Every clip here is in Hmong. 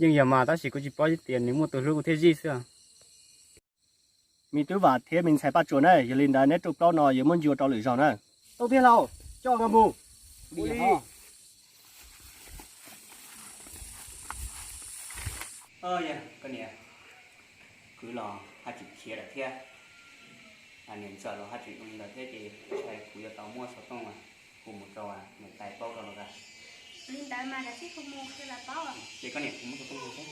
Yeej yog mas, tab sis kuv tsis paub tias nws muaj tus hlub kuv thiaj zij xwb. Me tub Vam thiab me ntxhais Paj Tsuas na, yog li ntawd neb rooj plaub no yuav muab ncua rau lwm zaug na. Tau tiag laus, coj nkag mus. Koj niam, kwv los haj tsis khiav lawm thiab, niam ntxawm los haj tsis ua li ntawd thiab, ces ntshai kuv yuav tau muab xov tooj hu mus rau niam tais paub rau los as. Li ntawd mas kav tsij hu mus qhia lawv paub. Ces koj niam, kuv muab xov tooj hu thiab.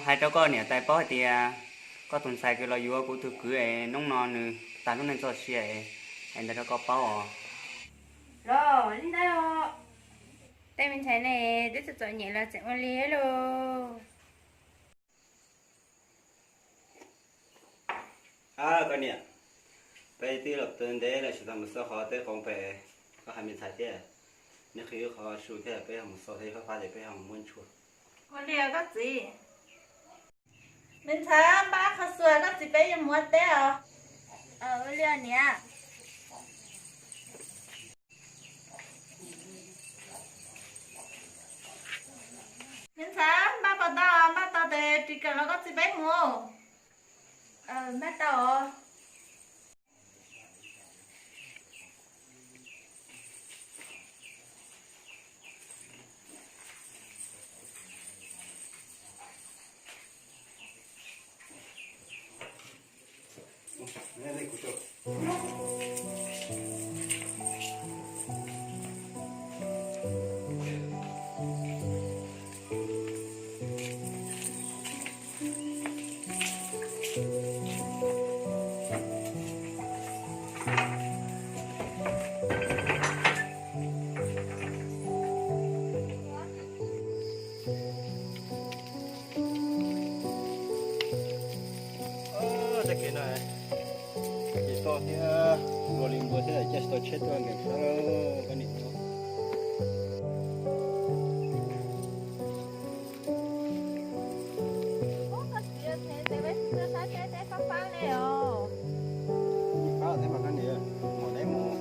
Hais rau koj niam tais paub hais tias koj tus ntxhais kws los yuav kuv tus kwv es hnub no nws tag lub neej txoj sia es, hais ntawd rau koj paub os. Los li ntawd os. Tej me ntxhais ne, twb txom txom nyem los tseem ua li lauj. Ab koj niam, peb twb los ntev lawm tsis tau mus xauj qhov teb qhov pem, koj hais me ntxhais thiab, neb qhib qhov su thiab peb ho mus xauj thiab, fab fab ces peb ho mus muab ntsuag. Ua li koj txiv. Me ntxhais, npaj qhov su koj txiv, peb yuav mus ua teb os. Ua li niam. Me ntxhais, npaj puas tau? Npaj tau ces ris kawm los koj txiv peb mus. Npaj tau os. Txoj kev no ces toj thiab, nplua li nplua thiab, cia tsis tau tsheb tuaj nkees sab koj niam no. Fab fab li os. Fab thiab mas koj niam, mam neb mus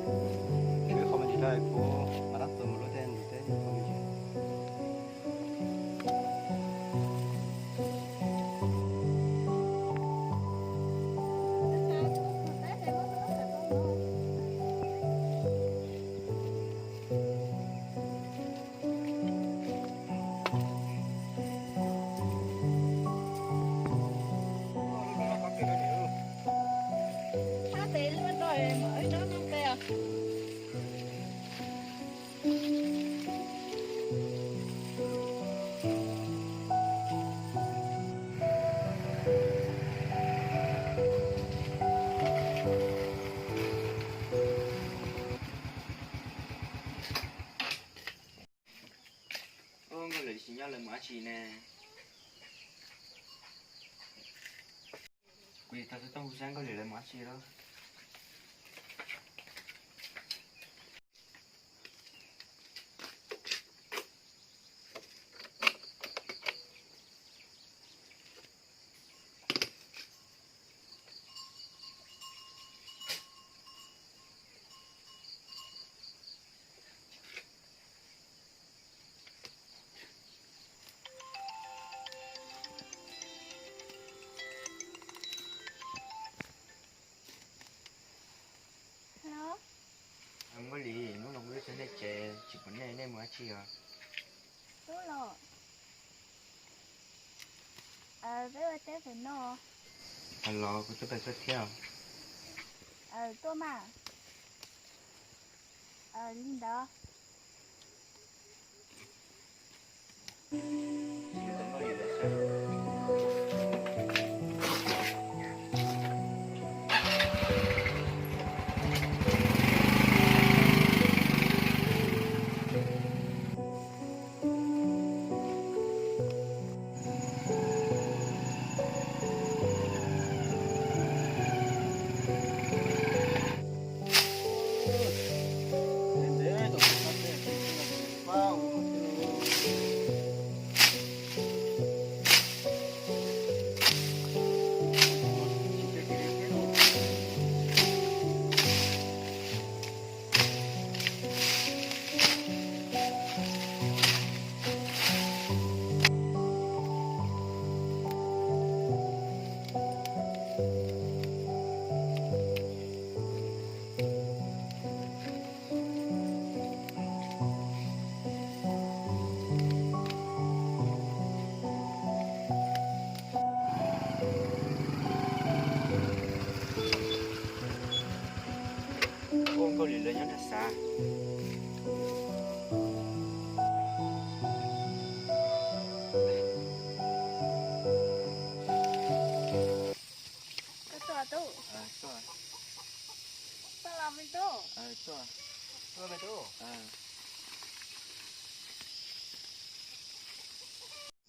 swb qhov me ntsis rau kuv mam rov txog mus lub teb ntug teb qhov me ntsis. Nkauj Lis tsis nyob lawv mus dab tsi ne? Kuv tsis tau xov tooj hu saib Nkauj Lis lawv mus dab tsi lawm. Hello. Nkauj Lis, hnub no kuv tuaj txog nej tsev tsis pom nej, nej mus dab tsi os? Tub los, peb ua teb pem no. Los kuv tuaj pem koj thiab. Tuaj mas. Li ntawd. Koj tuaj tub. Tuaj los me tub. Tuaj me tub.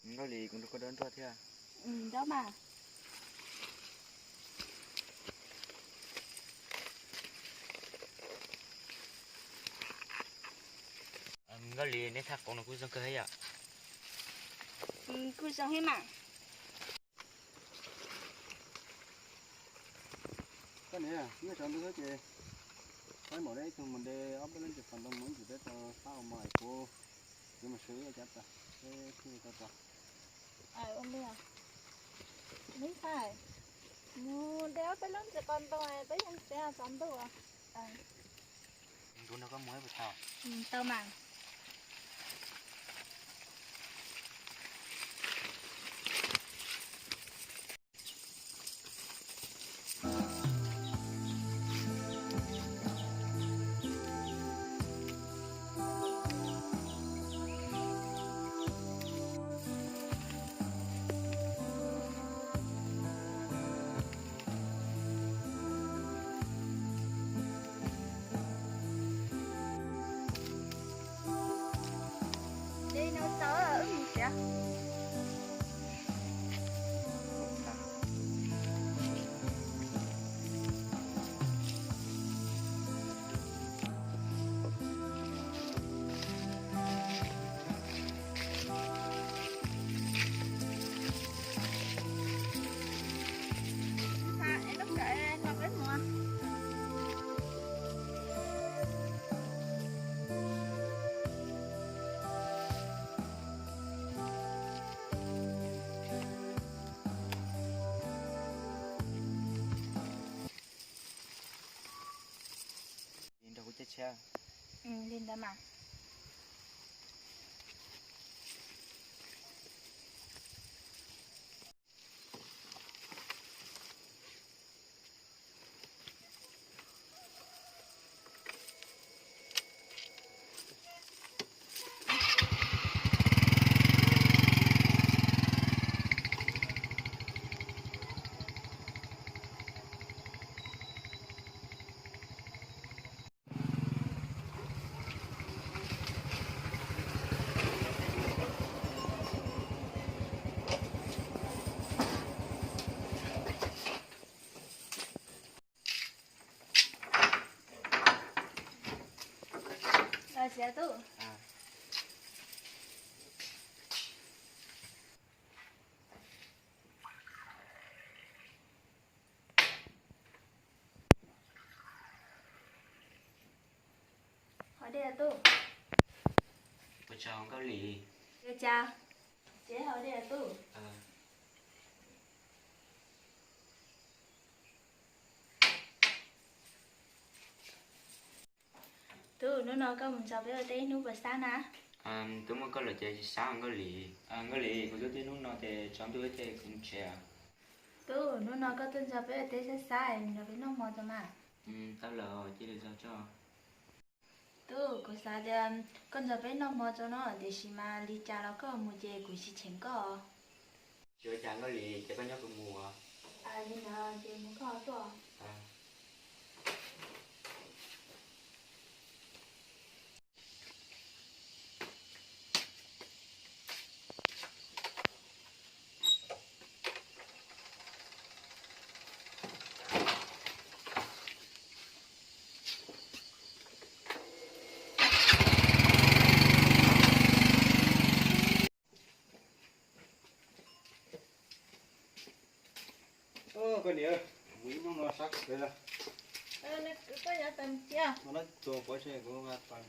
Nkauj Lis, kuv nrog koj dob nroj thiab. Dob mas. Nkauj Lis, neb thaj qoob no kuj zoo kawg thiab yom? Kuj zoo thiab mas. Koj niam, nyob tsaus ntuj thiab ces peb mam li ib tug mus de ob peb lub ntsis qos ntoo mus ib ntsis peb tau pab ua mov es kuv, kuv mus saib ua cas tas peb thiaj tau tau. Ua li, me ntxhais, mus de ob peb lub ntsis qos ntoo peb yeej tsev tsaus ntuj. Kuv nrog koj mus puas tau? Tau mas. Ces no tau wb mus tsev. Li ntawd mas. Siav tub. Haus dej tub. Ua tsaug Nkauj Lis. Ua cas? Ces haus dej tub. Tub, hnub no koj mus nrog peb ua teb ib hnub puas sab na? Twb muaj koj lawm ces sab Nkauj Lis. Nkauj Lis, kuv twb teb hnub no ces tsaus ntuj ces kuv mus tsev. Tub, hnub no koj tuaj nrog peb ua teb sab sab, nrog peb noj hmo tso mas. Tau lawm, cia li los tso. Tub, kuv xav tias koj nrog peb noj hmo tso no, tiam sis mas li cas los koj mus ces kuv tsis cheem koj. Tsis ua cas Nkauj Lis, ces koj nyob kuv mus. Li ntawd ces mus koj tuaj. Koj niam, mus ib hnub no sab kawg li. Koj yuav tau cia no tuag pov tseg kuv pov.